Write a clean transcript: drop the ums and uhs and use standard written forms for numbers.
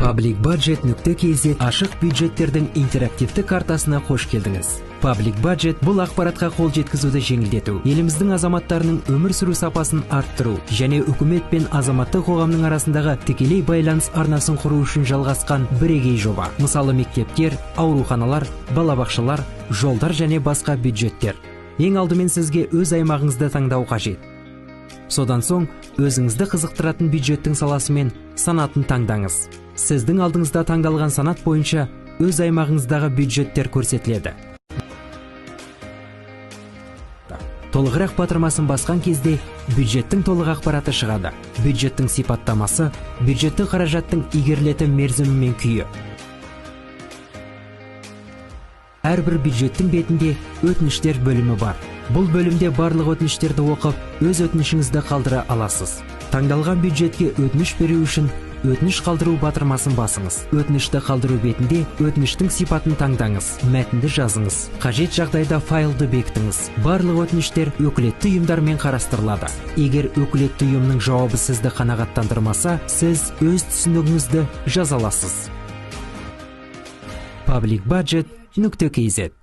Publicbudget.kz ашық бюджеттердің интерактивті картасына қош келдіңіз. Public Budget – бұл ақпаратқа қол жеткізуді жеңілдету, еліміздің азаматтарының өмір сүру сапасын арттыру және үкімет пен азаматтық қоғамның арасындағы тікелей байланыс арнасын құру үшін жалғасқан бірегей жоба. Мысалы, мектептер, ауруханалар, балабақшалар, жолдар және басқа бюджеттер. Ең алдымен сізге өз аймағыңызды таңдау қажет. Содан соң өзіңізді қызықтыратын бюджеттің саласы мен санатын таңдаңыз. Сіздің алдыңызда таңдалған санат бойынша өз аймағыңыздағы бюджеттер көрсетіледі. Толығырақ батырмасын басқан кезде бюджеттің толық ақпараты шығады. Бюджеттің сипаттамасы, бюджеттік қаражаттың игерілетін мерзімі мен күйі. Әрбір бюджеттің бетінде өтініштер бөлімі бар. Бұл бөлімде барлық өтініштерді оқып, өз өтінішіңізді қалдыра аласыз. Таңдалған бюджетке өтініш беру үшін «Өтініш қалдыру» батырмасын басыңыз. Өтінішті қалдыру бетінде өтініштің сипатын таңдаңыз, мәтінді жазыңыз, қажет жағдайда файлды бекітіңіз. Барлық өтініштер өкілетті ұйымдармен қарастырылады. Егер өкілетті ұйымның жауабы сізді қанағаттандырмаса, сіз өз түсінігіңізді жаза аласыз. Publicbudget.kz.